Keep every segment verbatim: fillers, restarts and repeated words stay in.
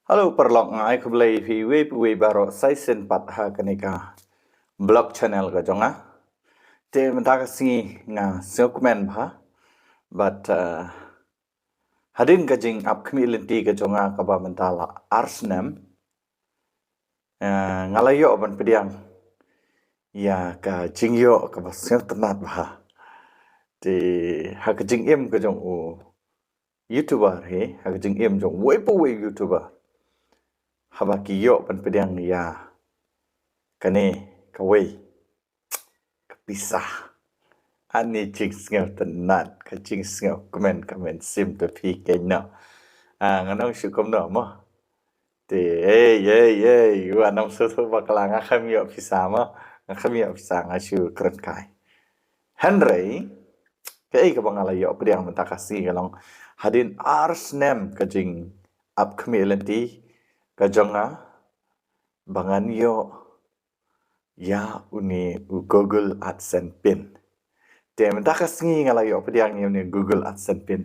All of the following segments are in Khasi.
Hello paralok, nga ai khublei phi uwei pa uwei baroh sa shisien pat ha kane ka vlog channel ka jong nga. Te mynta ka sngi nga sngewkmen bha bad, uh, hadien ka jingap khmih lynti ka jong nga kaba mynta la ar snem, uh, nga la ïoh ban pdiang ïa ka jingïoh kaba sngewtynnat bha. Te ha ka jingim ka jong u YouTuber hi, ha ka jingim jong uwei pa uwei YouTuber, haba ki ïoh ban pdiang ïa kane kawei ka pisa, ani jingsngewtynnat, ka jingsngewkmen ka mynsiem te phi kynnoh. Ah, ngan ong shuh kumno mo. Te, ei, ei, ei, wat nym sngewthuh bakla, nga khlem ïoh pisa mo, nga khlem ïoh pisa, nga shu kren kai. Hynrei kaei kaba nga la ïoh pdiang mynta ka sngi ka long, hadien ar snem ka jingap khmih lynti ka jong nga, ba ngan ïoh ïa une u Google AdSense pin. Te mynta ka sngi nga la ïoh pdiang ïa une Google AdSense pin.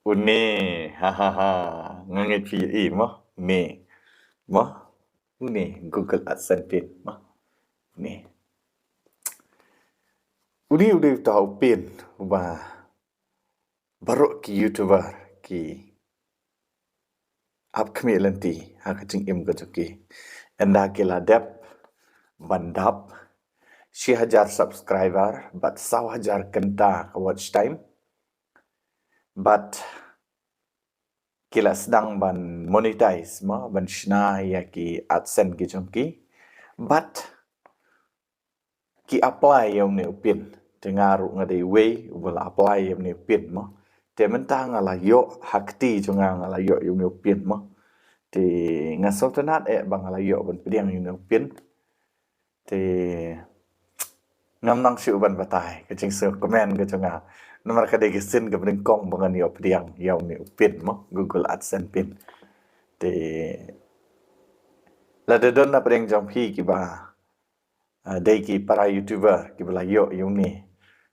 Une, ha ha ha, nga ngeit phi ïohi mo, une, mo, une Google AdSense pin mo, une. Une u dei uta u pin uba baroh ki YouTuber ki ap khmih lynti ha ka jingim ka jong ki. Ynda ki la dep ban dap shi hajar subscriber bad saw hajar kynta ka watch time, bad ki la sdang ban monetize mo, ban shna ïa ki AdSense ki jong ki, bad ki apply ïa une u pin. Te nga ruh nga dei uwei uba la apply ïa une u pin mo. Te mynta nga la ïoh, ha kti jong nga nga la ïoh ïa une u pin mo. Te nga sngewtynnat eh ba nga la ïoh ban pdiang ïa une u pin. Te ngam nang shuh ban batai ka jingsngewkmen ka jong nga, namar ka dei ka sien kaba nyngkong ba ngan ïoh pdiang ïa une u pin mo, Google AdSense pin. Te lada don na pdeng jong phi kiba, ah, dei ki para YouTuber kiba la ïoh ïa une,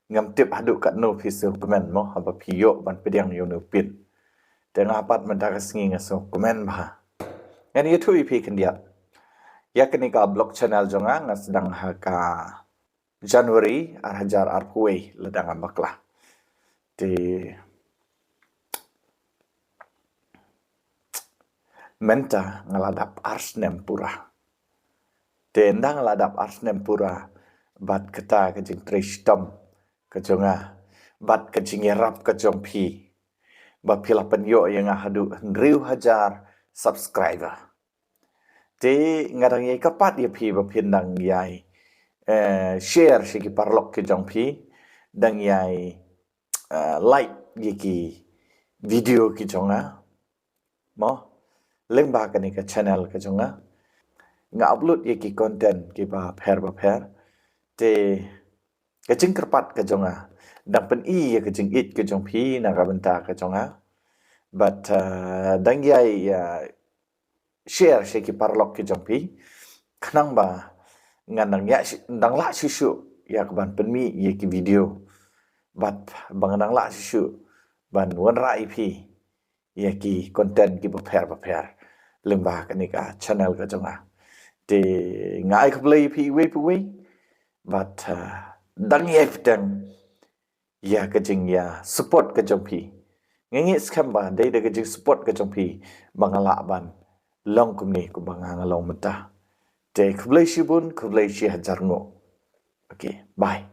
ngam tip haduh katno phi sngewkmen mo haba phi ïoh ban pdiang ïa une u pin. Te nga pat mynta ka sngi nga sngewkmen bha. Ngan ïathuh ïa phi khyndiat. Ïa kane ka vlog channel jong nga, nga sdang ha ka January ar hajar arphew wei lada ngam bakla. Te mynta nga la dap ar snem pura. Te ynda nga la dap ar snem pura, bad kata ka jingtrei shitom ka jong nga, bad ka jingïarap ka jong phi, ba phi la pynïoh ïa nga haduh hynriew hajar subscriber. Te nga dang ïai kyrpad ïa phi ba phin dang ïai, eh, share sha ki paralok ki jong phi, dang ïai, eh, like ïa ki video ki jong nga mo, lyngba kane ka channel ka jong nga. Nga upload ïa ki content kiba pher ba pher. Te ka jingkyrpad ka jong nga, dang pyni ïa ka jingïeit ka jong phi na ka bynta ka jong nga. Bad, uh, dang ïai, uh, share sha ki paralok ki jong phi, khnang ba ngan dang ïa shi-, dang lah shuh shuh ïa ka ban pynmih ïa ki video, bad ba ngan dang lah shuh shuh ban wanrah ïa phi ïa ki content kiba pher ba pher lyngba kane ka channel ka jong nga. Te nga ai khublei ïa phi uwei pa uwei, bad, uh, dang ïai bteng ïa ka jingïa support ka jong phi. Nga ngeit skhem ba dei da ka jingsupport ka jong phi ba nga lah ban long kumne kumba nga nga long mynta. Te khublei shibun, khublei shi hajar nguh. Okay, bye.